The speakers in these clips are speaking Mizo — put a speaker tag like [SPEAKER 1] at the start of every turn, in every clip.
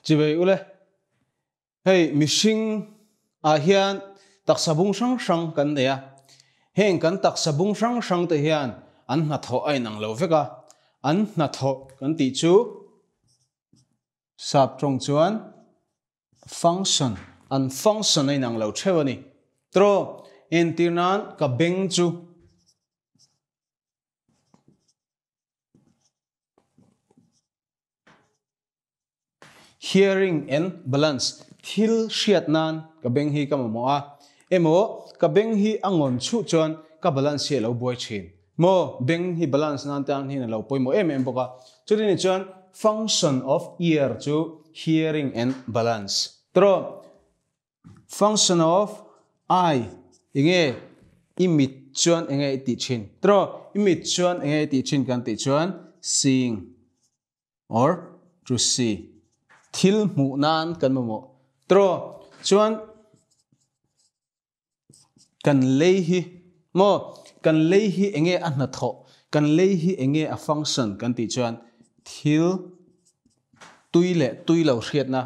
[SPEAKER 1] Chivei ule, hei mihring ah hian taksa bung hrang hrang kan nei a, heng kan taksa bung hrang hrang te hian an hnathawh a inang lo vek a, an hnathawh kan tih chu sap tawng chuan function, an function a inang lo theuh a ni. Tawh, entir nan ka beng chu. Hearing and balance, Thil hriat nan ka beng hi ka mamawh a, emaw ka beng hi a ngawn chhuh chuan ka balance hi a lo buai thin. Maw beng hi balance nan tan hian a lo pawimawh em em bawk a. Chuti ni chuan function of ear chu hearing and balance. Tawh function of eye enge i mit chuan enge i tih thin? Tawh i mit chuan enge i tih thin kan tih chuan seeing. Or to see. Thil hmuh nan kan mamawh. Tawh chuan kan lei hi maw kan lei hi enge a hnathawh kan lei hi enge a function kan tih chuan thil tui leh tui lo hriatna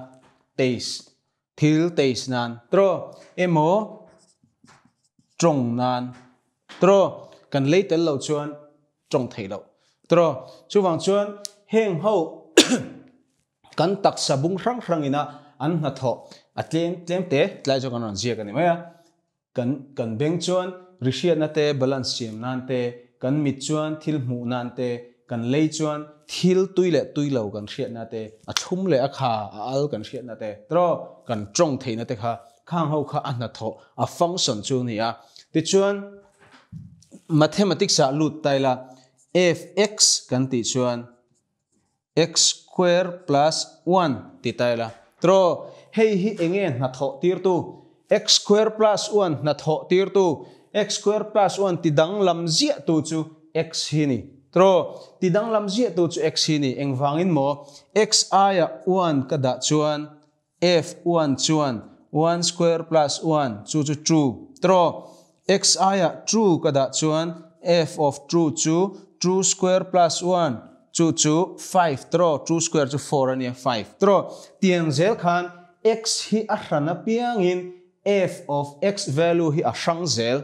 [SPEAKER 1] taste thil taste nan tawh emaw tawng nan tawh kan lei tel lo chuan tawng theih loh tawh chuvang chuan heng ho kan taksa bung hrang hrang ina an hnathawh a tlem tlem te tlai chu kan rawn ziak a ni mai a kan kan beng chuan ri hriatna te balance siam nan te kan mit chuan thil hmuh nan te kan lei chuan thil tui leh tui lo kan hriatna te a thlum leh a kha a al kan hriatna te tawh kan tawng theihna te kha khang ho kha a hnathawh a function chu a ni a tichuan Mathematics ah lut ta ila, fx kan tih chuan x square plus one ti ta ila. Tawh, hei hi enge hnathawh tirtu? X square plus one hnathawh tirtu, x square plus one ti danglam ziah tu chu x hi ni. Tawh, ti danglam ziah tu chu x hi ni. Engvangin maw? X aia one ka dah chuan F one chuan one square plus one chu chu true tawh. X aiah true ka dah chuan f of true chu true square plus one chu chu five tawh. True square chu four a nia five tawh. Tiang zel khan x hi a hran apiangin f of x value hi a hrang zel.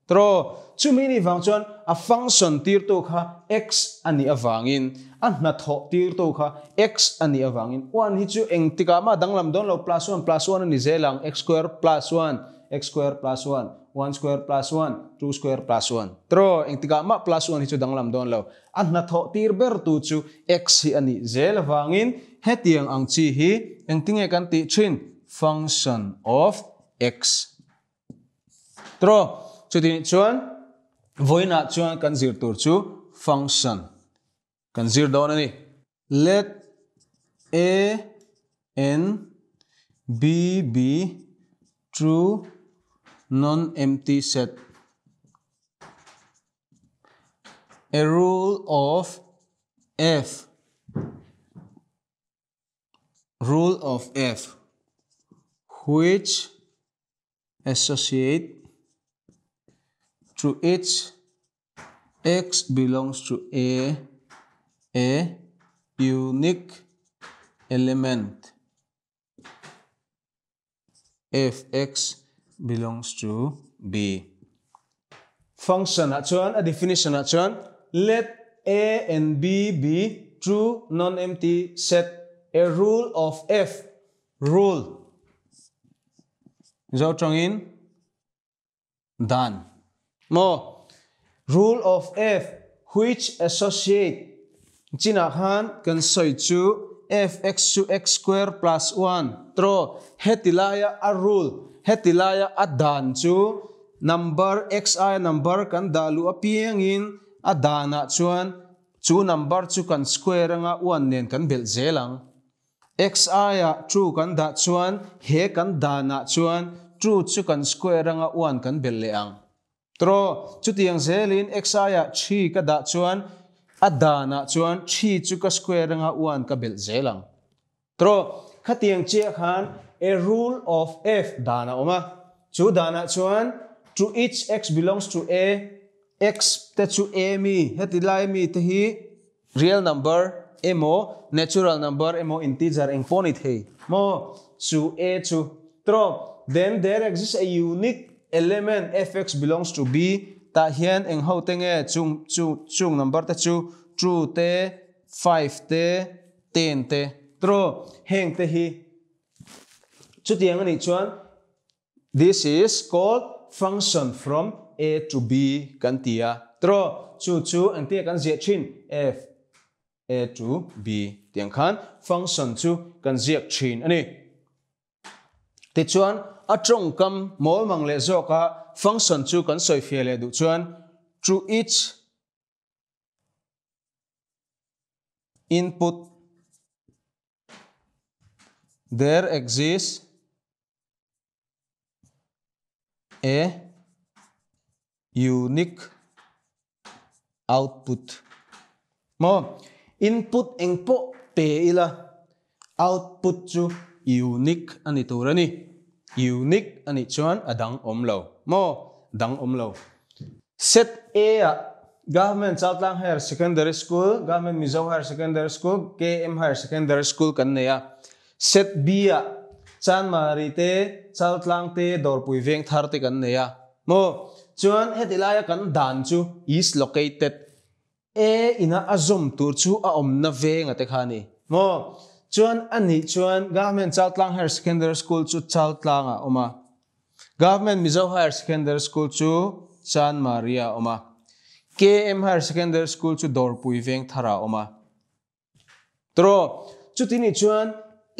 [SPEAKER 1] Tawh, chumi ni vang chuan a function tirtu kha x a nih avangin, a hnathawh tirtu kha x a nih avangin one hi chu engtikah mah danglam dawn lo, plus one plus one a ni zel ang, x square plus one, x square plus one, one square plus one, two square plus one. Tawh, engtikah mah plus one hi chu danglam dawn lo. A hnathawh tir bertu chu x hi a nih zel avangin hetiang ang chi hi engtinge kan tih thin? Function of x. Tro, chutih chuan vawiinah chuan kan zir tur chu function kan zir dawn a ni. Let A and B be true non-empty set. A rule of F rule of F which associate to each x belongs to A, a unique element f x belongs to B. Function ah chuan a definition ah chuan let A and B be true non-empty set a rule of F rule Mizo tawngin dan maw rule of F which associate chinah khan kan sawi chu f x chu x square plus one tawh heti laia a rule heti laia a dan chu number x aia number kan dah luh apiangin a danah chuan chu number chu kan square anga one nen kan belh zel ang. X aia true kan dah chuan he kan danah chuan true chu kan square anga one kan belh leh ang. Tawh, chutiang zelin x aia three ka dah chuan a danah chuan three chu ka square anga one ka belh zel ang. Tawh, khatiang chiah khan a rule of f dan a awm a, chu danah chuan to each x belongs to a, x te chu a mi, heti lai mi te hi real number Emaw natural number emaw integer eng pawh ni thei maw chu a chu trawp then there exists a unique element fx belongs to b tah hian eng ho te nge chung chu chung number te chu two te five te ten te trawp heng te hi chutiang anih chuan This is called function from A to B kan ti a, tiraw? Chu chu engtinge kan ziah thin? F A to B tiang khan function chu kan ziak thin a ni. Tichuan, a tawngkam mawl mang leh zawka function chu kan sawi fiah leh duh chuan to each input there exists a unique output maw input eng pawh pe ila output chu unique a ni tur a ni unique a nih chuan a dang awm lo maw dang awm lo set A ah Government Chaltlang Higher Secondary School Government Mizo Higher Secondary School KM Higher Secondary School kan nei a Set B ah Chanmari te, Chaltlang te, Dawrpui veng thar te kan nei a maw? Chuan heti laia kan dan chu is located A ina a zawm tur chu a awmna venga te kha a ni maw? Chuan a nih chuan Government Chaltlang Higher Secondary School chu Chaltlang ah a awm a, Government Mizo Higher Secondary School chu Chanmari ah a awm a, KM Higher Secondary School chu Dawrpui veng thar ah a awm a. Tawh, chuti nih chuan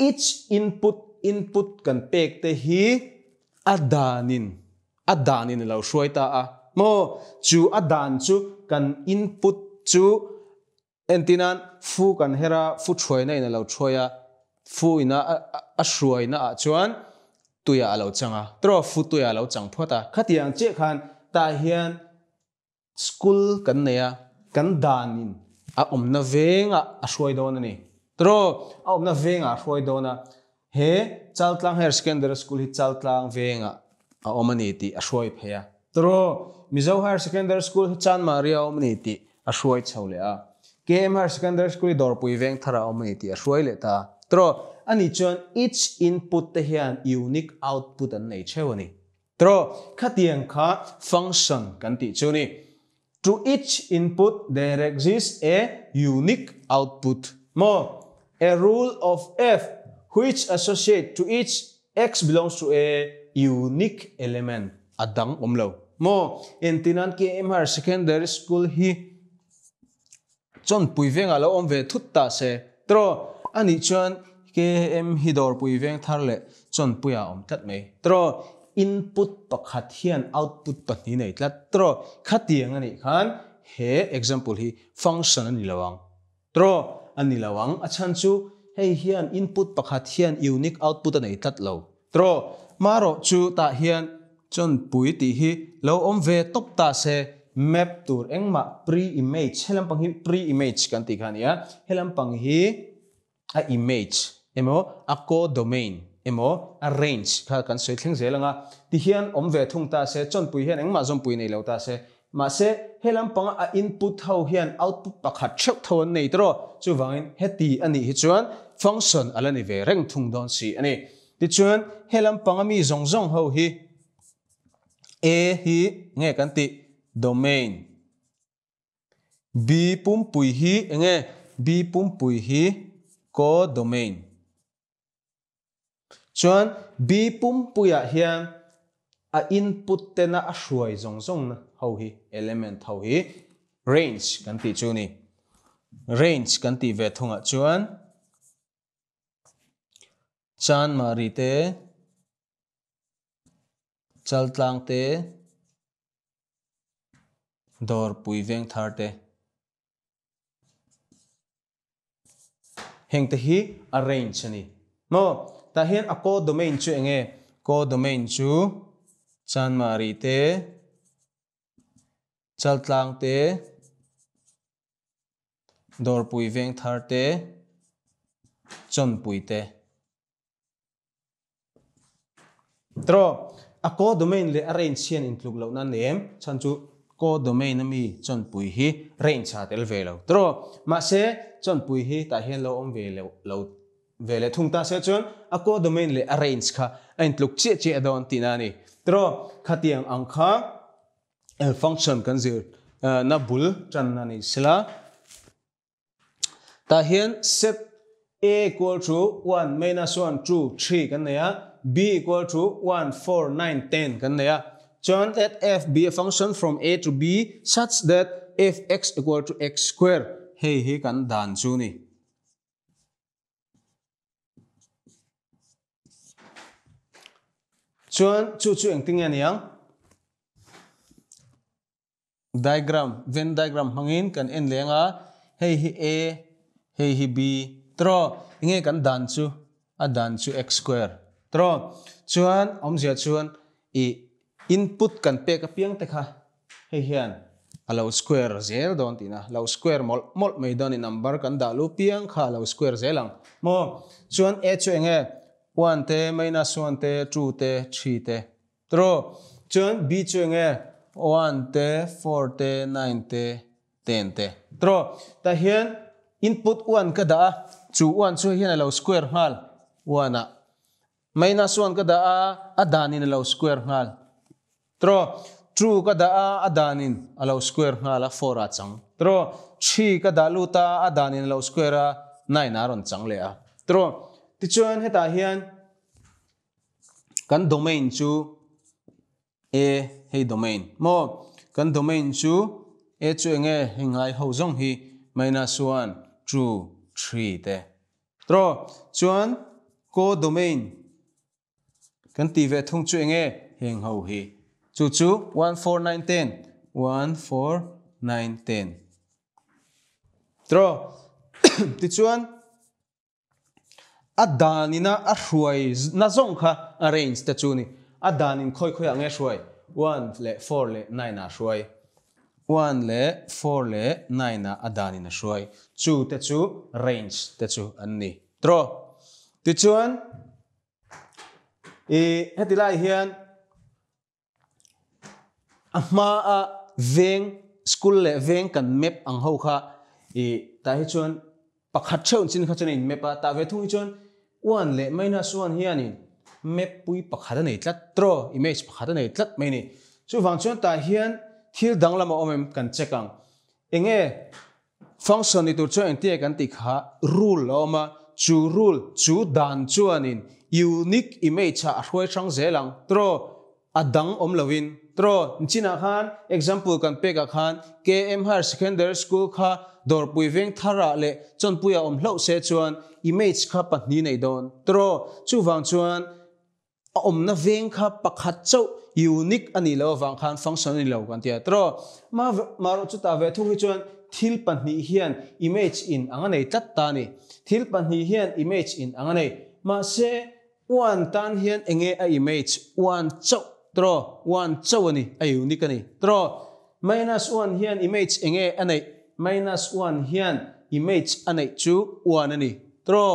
[SPEAKER 1] each input input kan pek te hi a danin a danin a lo hruai ta a maw? Chu a dan chu kan input chu entinan fu kan her a, fu thuaina in a lo thuai a, fu ina a hruaina ah chuan tuiah a lo chang a, tawh fu tuiah a lo chang phawt a, khatiang chiah khan tah hian School kan nei a, kan danin a awmna vengah a hruai dawn a ni. Tiraw, a awmna vengah a hruai dawn a, he Chaltlang Higher Secondary School hi Chaltlang vengah a awm a ni tih a hruai phei a. Tiraw, Mizo Higher Secondary School hi Chanmari a awm a ni tih a hruai chho leh a. KM Higher Secondary School hi Dawrpui Vengthar a awm a ni tih a hruai leh ta a. Tiraw, ani chuan each input te hian unique output an nei theuh a ni. Tiraw, khatiang kha function kan tih chu ni. To each input there exists a unique output. Maw? A rule of f which associate to each x belongs to a unique element. A dang awm lo. Maw? Entinan KM Higher Secondary School hi Chawnpui vengah lo awm ve thut ta se. Tiraw, anih chuan KM hi dawrpui veng thar leh chawnpuiah a awm tlat mai. Tiraw, input pakhat hian output pahnih nei tlat. Tiraw, khatiang anih khan he example hi function a ni lo ang. Tiraw, a ni lo ang. A chhan chu hei hian input pakhat hian unique output a nei tlat lo. Tiraw, marawh chu tah hian Chawnpui tih hi lo awm ve tawp ta se, map tur engmah pre-image, he lampang hi pre-image kan tih kha a ni a, he lampang hi a image emaw a co-domain emaw a range kha kan sawi thleng zel ang a, ti hian awm ve thung ta se, chawnpui hian engmah zawmpui nei lo ta se, mahse he lampanga a input ho hian output pakhat theuh tho an nei tawh, chuvangin heti a nih hi chuan function a la ni ve reng thung dawn si a ni. Tichuan, he lampanga mi zawng zawng ho hi A hi nge kan tih? Domain. B pumpui hi enge? B pumpui hi codomain. Chuan B pumpuiah hian a input tena a hruai zawng zawng ho hi, element ho hi range kan tih chu ni. Range kan tih ve thungah chuan Chanmari te, Chaltlang te, Dawrpui Vengthar te. Heng te hi a range a ni. Maw? Tah hian a co-domain chu eng nge? Co-domain chu Chanmari te, Chaltlang te, Dawrpui veng thar te, chawnpui te. Tiraw, a co-domain leh a range hian intluk lohna a nei em? Chhan chu Codomain ami chawnpui hi range ah tel ve lo tawh. Mahse, chawnpui hi tah hian lo awm ve lo ve leh thung ta se chuan a codomain leh a range kha a intluk chiah chiah dawn tihna a ni. Tawh, khatiang ang kha function kan zir na bul tan a ni sela. Tah hian set A equal to 1 minus 1, 2, 3 kan nei a, B equal to 1, 4, 9, 10 kan nei a. Chuan let f be a function from A to B such that f x equal to x square. Hei hi kan dan chu ni. Chuan chu chu engtin nge niang? Diagram, Venn diagram hmangin kan en leng a, hei hi A, hei hi B, tawh enge kan dan chu? A dan chu x square, tawh chuan awmzia chuan i input kan pek apiang te kha hei hian a lo square zel dawn tihna, lo square mawlh mawlh mai dawn i number kan dah lu piang kha a lo square zel ang maw? Chuan A chu enge 1 te, minus 1 te, 2 te, 3 te. Tro, chuan B chu enge 1 te, 4 te, 9 te, 10 te. Tro, tah hian input 1 ka dah a, chu 1 chu hian a lo square nghal 1 ah. Minus 1 ka dah a, a danin a lo square nghal. Tro, 2 ka dah a, a danin a lo square nghal a, 4 ah chang. Tro, 3 ka dah lut a, a danin a lo square a, 9 ah a rawn chang leh a. Tro, tichuan hetah hian Kan domain chu A hei domain maw? Kan domain chu A chu enge hei ngai ho zawng hi minus 1, 2, 3 te. Tawh chuan codomain kan tih ve thung chu enge heng ho hi. Chu chu 1, 4, 9, 10, 1, 4, 9, 10. Tawh tichuan. A danina a hruai na zawng kha a range te chu ni. A danin khawi khawi ah nge hruai? One leh four leh nine ah hruai. One leh four leh nine ah a danin a hruai. Chu te chu range te chu an ni. Trawh. Tichuan, i heti lai hian A hma a veng school leh veng kan map ang ho kha i tah hi chuan pakhat theuh chin kha chuan a in map a, tah ve thung hi chuan one leh minus one hianin map pui pakhat a nei tlat tawh image pakhat a nei tlat mai a ni. Chuvang chuan tah hian thil danglam a awm em kan check ang. Enge function ni tur chuan engtin nge kan tih kha rule a awm a, chu rule chu dan chuanin unique image ah a hruai hrang zel ang tawh a dang awm lovin tawh chinah khan example kan pek ah khan KM Higher Secondary School kha Dawrpui veng thar ah leh Chawnpui ah awm hlauh se chuan image kha pahnih nei dawn tawh chuvang chuan A awmna veng kha pakhat chauh unique a nih loh avang khan function a ni lo kan ti a. Tawh marawh chutah ve thung hi chuan thil pahnih hian image in ang a nei tlat ta a ni. Thil pahnih hian image in ang a nei. Mahse one tan hian enge a image one chauh tawh one chauh a ni a unique a ni. Tawh minus one hian image enge a neih minus one hian image a neih chu one a ni. Tro,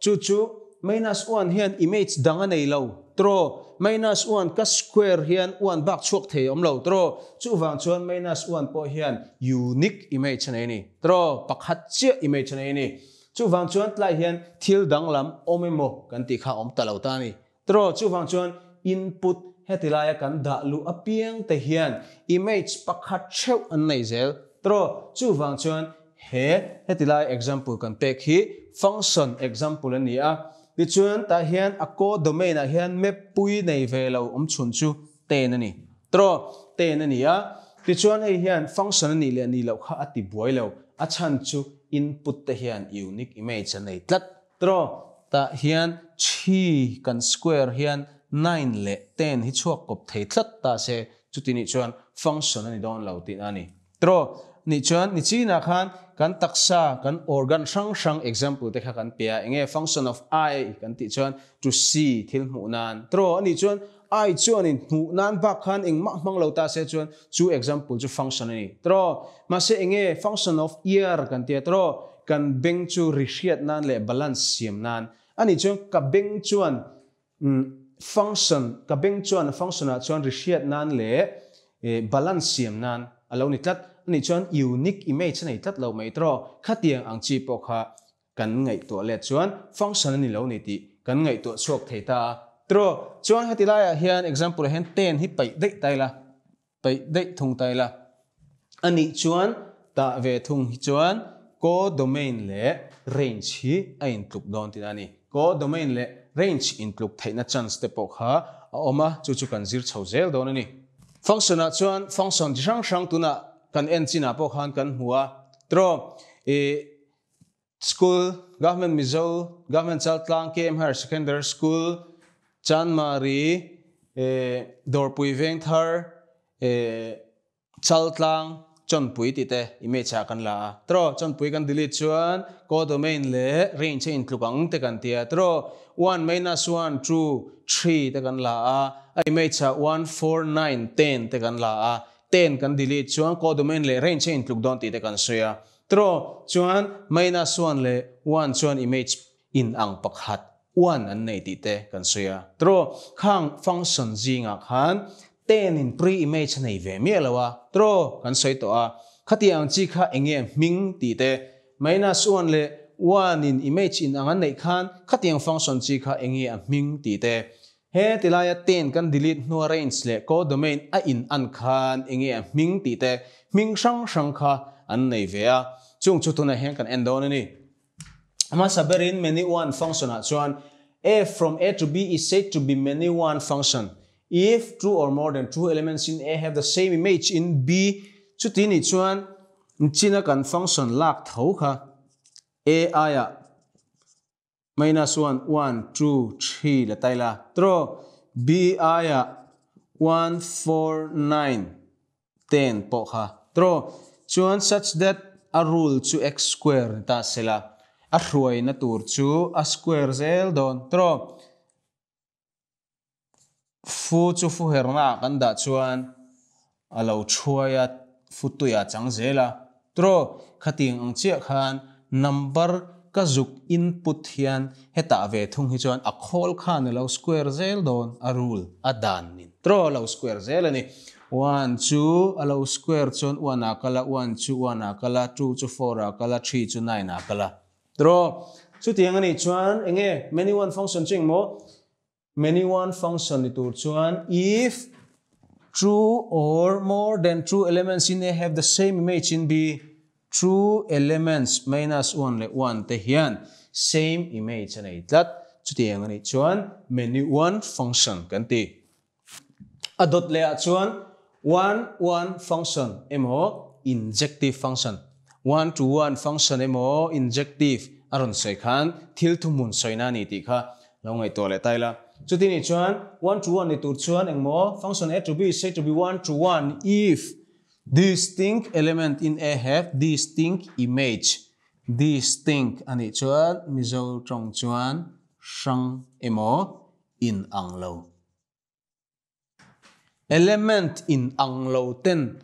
[SPEAKER 1] chu chu minus one hian image dang a nei lo. Tro, minus one ka square hian one bak chhuak thei awm lo. Tro, chuvang chuan minus one pawh hian unique image a nei a ni. Tro, pakhat chiah image a nei a ni. Chuvang chuan tlai hian thil danglam awm emaw kan tih kha awm ta lo ta a ni. Tro, chuvang chuan input heti laia kan dah luh apiang te hian image pakhat theuh an nei zel. Tro, chuvang chuan he heti lai example kan pek hi function example a ni a. Tichuan tah hian a code domain ah hian map pui nei ve lo awm chhun chu ten a ni. Tro, ten a ni a. Tichuan hei hian function a nih leh nih loh kha a ti buai lo. A chhan chu input te hian unique image a nei tlat. Tro, tah hian thi kan square hian nine leh ten hi chhuak kawp thei tlat ta se, chuti nih chuan function a ni dawn lo tihna a ni. Tro, nih chuan nichinah khan kan taksa, kan organ hrang hrang example te kha kan pe a, enge function of eye kan tih chuan to see thil hmuh nan. Tro, a nih chuan eye chuanin hmuh nan bak khan engmah hmang lo ta se chuan chu example chu function a ni. Tro, mahse enge function of ear kan tia tro, Kan beng chu ri hriat nan leh balance siam nan a nih chuan ka beng chuan function ka beng chuan function ah chuan ri hriat nan leh balance siam nan a lo ni tlat. Ani chuan unique image a nei tlat lo mai tawh. Khatiang ang chi pawh kha kan ngaihtuah let chuan function a ni lo ni tih kan ngaihtuah chhuak thei ta a. Tawh chuan heti laiah hian example ah hian ten hi paih daih ta ila, paih daih thung ta ila. Anih chuan tah ve thung hi chuan codomain leh range hi a intluk dawn tihna a ni. Codomain leh range intluk theihna chance te pawh kha a awm a, chu chu kan zir chho zel dawn a ni. Function ah chuan function chi hrang hrang tunah kan en chinah pawh khan kan hmu a, tiraw ih school, Government Mizo, Government Chaltlang, KM Higher Secondary School, Chanmari, ih Dawrpui Vengthar, ih Chaltlang chawnpui tih te image ah kan la a, tiraw chawnpui kan delete chuan codomain leh range a intluk ang te kan ti a, tiraw one minus one two three te kan la a, a image ah one four nine ten te kan la a, ten kan delete chuan codomain leh range a intluk dawn tih te kan sawi a, tiraw chuan minus one leh one chuan image in ang pakhat one an nei tih te kan sawi a. Tiraw, khang function zingah khan ten in pre-image a nei ve miah lo a, tiraw kan sawi tawh a. Khatiang chi kha eng nge hming tih te, minus one leh one in image in ang an neih khan khatiang function chi kha eng nge a hming tih te, he tilaia ten kan delete hnua range leh codomain a in an khan eng nge a hming tih te, hming hrang hrang kha an nei ve a. Chung chu tunah hian kan en dawn a ni. Hmasa berin many one function ah chuan f from A to B is said to be many one function if two or more than two elements in A have the same image in B chuti nih chuan china kan function lak tho kha A aiah minus one, one, two, three la tai la tiraw B aiah one, four, nine, 10 pawh kha tiraw chuan such that a rule chu x square ni ta sela a hruaina tur chu a square zel dawn tiraw fu chu fu herna ah kan dah chuan a lo thuai a fu tuiah a chang zel a tiraw khatiang ang chiah khan number ka zuk input hian hetah ve thung hi chuan a khawl khan a lo square zel dawn a rule a dan nin tiraw a lo square zel a ni. One chu a lo square chuan one ah kal a, one chu one ah kal a, two chu four ah kal a, three chu nine ah kal a. Tiraw? Chutiang a nih chuan eng nge many one function chu engmaw? Many one function ni tur chuan if two or more than two elements in A have the same image in B, two elements minus one leh one te hian same image a nei tlat. Chutiang a nih chuan many one function kan ti. A dawt leh ah chuan one one function emaw injective function, one to one function emaw injective a rawn sawi khan thil thuhmun sawina a ni tih kha lo ngaihtuah leh ta ila. Chuti nih chuan one to one ni tur chuan engmaw function a to b is said to be one to one if distinct element in A have distinct image, distinct a nih chuan Mizo tawng chuan hrang emaw in ang lo. Element in ang lo ten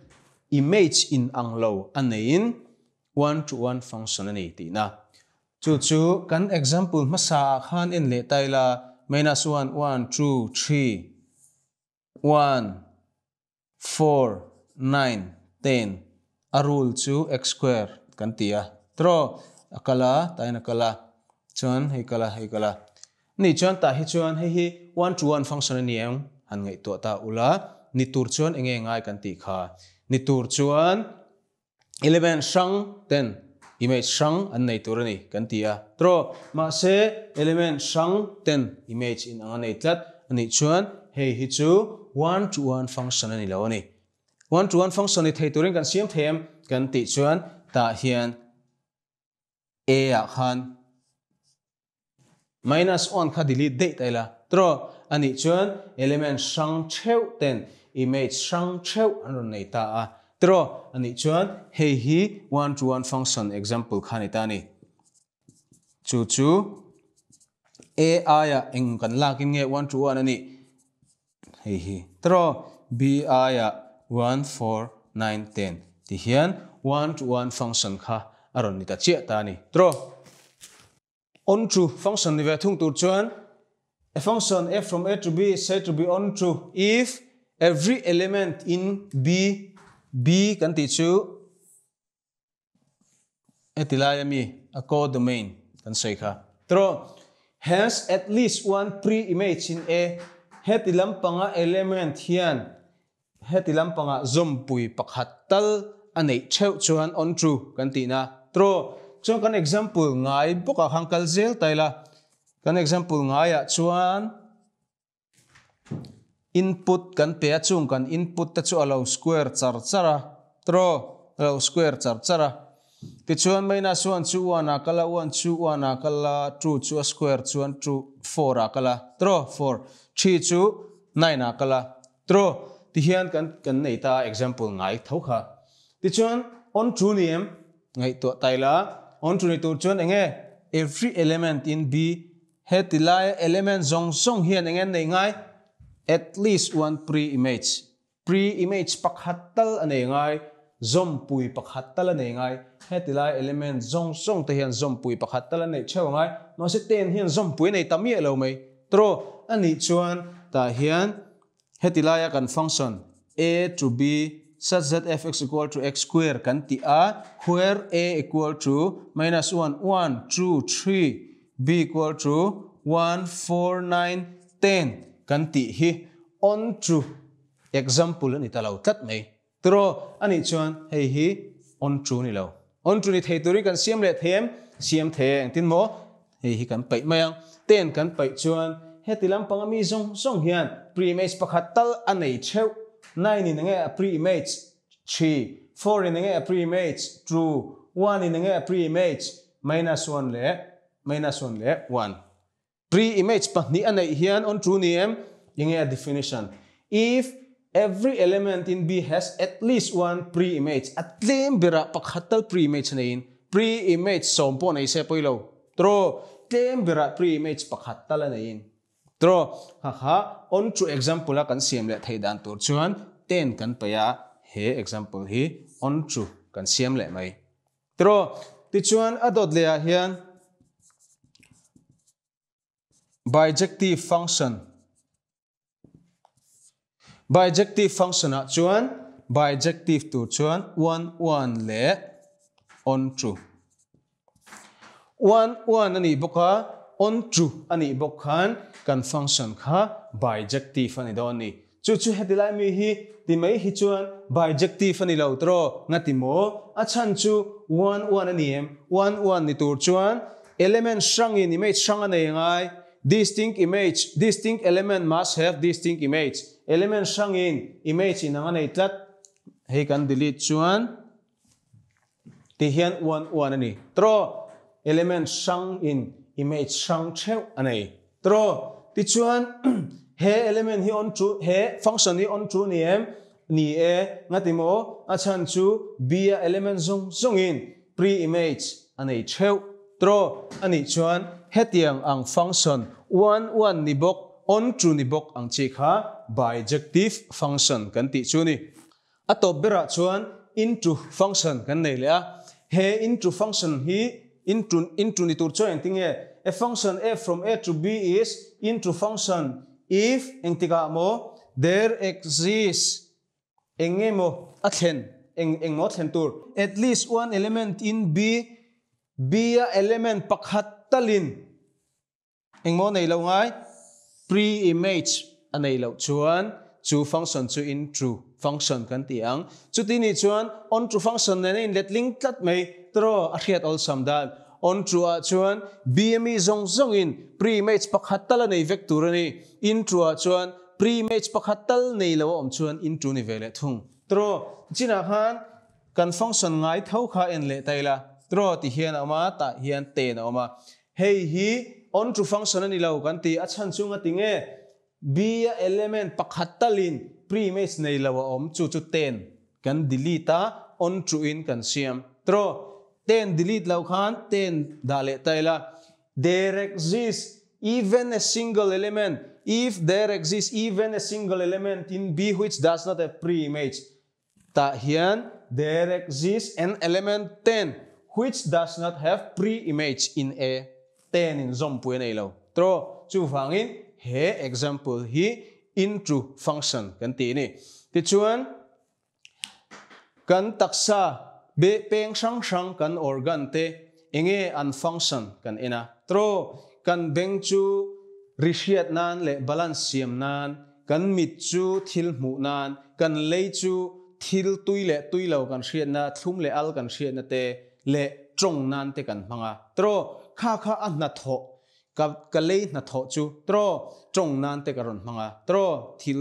[SPEAKER 1] image in ang lo a neiin one to one function a nei tihna. Chu chu kan example hmasa ah khan en leh ta ila, minus one, one, two, three, one, four, nine, ten, a rule chu x square kan ti a tiraw a kal a tah hian a kal a chuan hei kal a hei kal a ni chuan tah hi chuan hei hi one to one function a ni ang han ngaihtuah ta ula ni tur chuan eng nge ngai kan tih kha ni tur chuan element hrang ten image hrang an nei tur a ni kan ti a tiraw mahse element hrang ten image in ang a nei tlat a nih chuan hei hi chu one to one function a ni lo a ni. One to one function ni thei turin kan siam thei em kan tih chuan tah hian A ah khan minus one kha delete daih ta ila tiraw a nih chuan element hrang theuh ten image hrang theuh an rawn nei ta a tiraw a nih chuan hei hi one to one function example kha a ni ta a ni. Chu chu A aiah eng kan lakin nge one to one a nih? Hei hi tiraw B aiah one, four, nine, ten ti hian one to one function kha a rawn ni ta chiah ta a ni tiraw. Onto function ni ve thung tur chuan a function f from A to B is said to be onto if every element in B. B kan tih chu heti lai ami a codomain kan sawi kha. Tawh has at least one pre-image in A heti lampanga element hian heti lampanga zawmpui pakhat tal a neih theuh chuan onto kan tihna. Tawh chuan kan example ngai bawkah khan kal zel ta ila kan example ngaiah chuan Input kan pe a, chung kan input te chu a lo square char char a, tro a lo square char char a. Tichuan minus one chu one ah kal a, one chu one ah kal a, two chu a square chuan two four ah kal a, tro four, three chu nine ah kal a, tro tihian kan kan nei ta a example ngai tho kha. Tichuan on two ni em? Ngaihtuah tai la, on two ni tur chuan enge every element in B Heti laia element zawng zawng hian eng en nei ngai? At least one pre-image. Pre-image pakhat tal a nei ngai, zawmpui pakhat tal a nei ngai. Heti laia element zawng zawng te hian zawmpui pakhat tal a neih theuh a ngai. Mahse ten hian zawmpui a nei ta miah lo mai. Tawh a nih chuan tah hian heti laia kan function a to b such that f(x) equal to x square kan tih a, where a equal to minus one, one, two, three, b equal to one, four, nine, ten kan tih hi on to example a ni ta lo tlat mai. Tiraw a nih chuan hei hi on to ni lo. On to ni thei turin kan siam leh thei em? Siam thei e, engtin maw? Hei hi kan paih mai ang. Ten kan paih chuan heti lampanga mi zawng zawng hian pre-image pakhat tal a nei theuh. Nine in enge a pre-image? Three. Four in enge a pre-image? Two. One in enge a pre-image? Minus one leh minus one leh one. Pre-image pahnih a neih hian on true ni em? Enge a definition? If every element in B has at least one pre-image, a tlem berah pakhat tal pre-image a neiin, pre-image sawm pawh nei se pawi lo, tro, tlem berah pre-image pakhat tal a neiin, tro, ha ha, on true example a kan siam leh thei dan tur chuan ten kan paih a, he example hi on true kan siam leh mai. Tiraw, tichuan a dawt leh ah hian bijective function bijective function ah chuan bijective tur chuan one one leh onto one one a nih bawk a onto a nih bawk khan kan function kha bijective a ni dawn a ni. Chu chu heti lai mi hi ti mai hi chuan bijective a ni lo tiraw? Nga ti maw? A chhan chu one one a ni em? One one ni tur chuan element hrangin image hrang a nei ngai. Distinct image, distinct element must have distinct image. Element hrangin image inang a nei tlat. Hei kan delete chuan ti hian one one a ni tiraw? Element hrangin image hrang theuh a nei. Tiraw? Tichuan, he element hi on true, he function hi on true ni em? Ni e. Ngati maw? A chhan chu B a element zawng zawngin pre-image a nei theuh. Tiraw? A nih chuan hetiang ang function one one ni bawk, on true ni bawk ang chi kha bijective function kan tih chu ni. A tawp berah chuan into function kan nei leh a, he into function hi into into ni tur chuan engtin nge? A function f from a to b is into function if engtikah maw there exists eng nge maw a thlen eng eng maw thlen tur at least one element in b b a element pakhat talin Engmaw nei lo ngai? Pre-image a nei loh chuan chu function chu in-true function kan ti ang. Chuti nih chuan on-true function nen a inletling tlat mai tiraw a hriat awlsam dan. On-true ah chuan BME zawng zawngin pre-image pakhat tal a nei vek tur a ni. In-true ah chuan pre-image pakhat tal nei lo a awm chuan in-true ni ve leh thung tiraw. Chinah khan kan function ngai tho kha en leh ta ila tiraw ti hian a awm a, tah hian ten a awm a. Hei hi onto function a ni lo kan ti. A chhan chu ngati nge B a element pakhat talin pre-image nei lo a awm chu chu ten kan delete a onto in kan siam. Tiraw ten delete lo khan ten dah leh ta ila there exists even a single element if there exists even a single element in B which does not have pre-image Tah hian there exists an element ten which does not have pre-image in A, ten in zawmpui a nei lo. Tiraw? Chuvangin he example hi into function kan tih a ni. Tichuan, Kan taksa be peng hrang hrang kan organ te enge an function kan en a. Tro kan beng chu ri hriat nan leh balance siam nan, kan mit chu thil hmuh nan, kan lei chu thil tui leh tui lo kan hriatna, thlum leh al kan hriatna te leh tawng nan te kan hmang a. Tro kha kha a hnathawh ka ka lei hnathawh chu tro tawng nan te ka rawn hmang a. Tro thil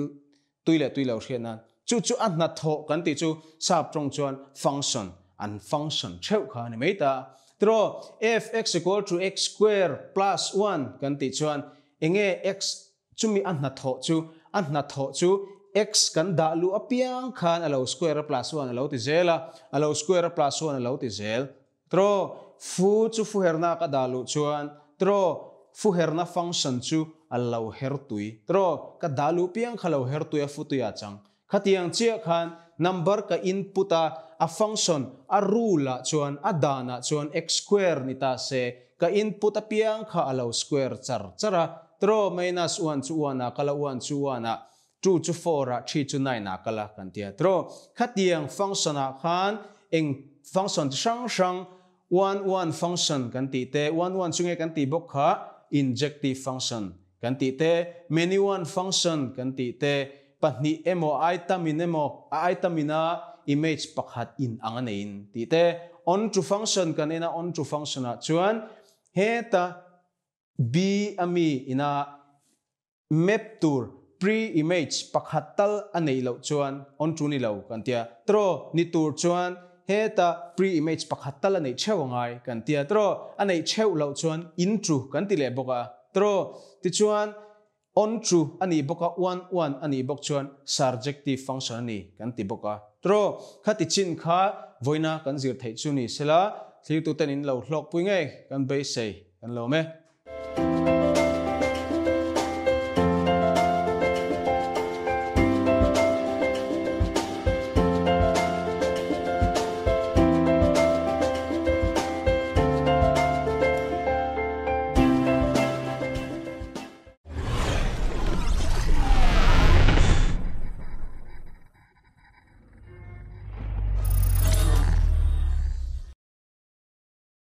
[SPEAKER 1] tui leh tui lo hriat nan. Chu chu a hnathawh kan tih chu sap tawng chuan function, an function theuh kha a ni mai ta. Tro f x equal to x square plus one kan tih chuan enge x chumi a hnathawh chu a hnathawh chu x kan dah luh apiang khan a lo square a plus one a lo ti zel a, a lo square a plus one a lo ti zel. Tro fu chu fu herna ka dah luh chuan tro fu herna function chu a lo her tui. Tro ka dah luh piang kha lo her tui a fu tui a chang. Khatiang chiah khan number ka input a, a function a rule ah chuan a dan ah chuan x square ni ta se ka input apiang kha a lo square char char a. Tro minus one chu one ah kal a, one chu one ah, two chu four ah, three chu nine ah kal a kan ti a. Tro khatiang function ah khan eng function chi hrang hrang one one function kan tih te, one one chu nge kan tih bawk kha injective function kan tih te, many one function kan tih te, pahnih emaw item in emaw a item ina image pakhat in ang a nei in tih te, onto function kan en a, onto function ah chuan heta b ami ina map tur pre-image pakhat tal a neih loh chuan onto ni lo kan tia, tro ni tur chuan heta pre-image pakhat tal a neih theuh a ngai kan tia, tro a neih theuh loh chuan into kan ti leh bawk a, tro tichuan onto a nih bawk a, one one a nih bawk chuan surjective function a ni kan ti bawk a, tro khati chin kha vawiina kan zir theih chu ni sela, thlir tuten in lo hlawkpui ngei kan beisei kan lawm e.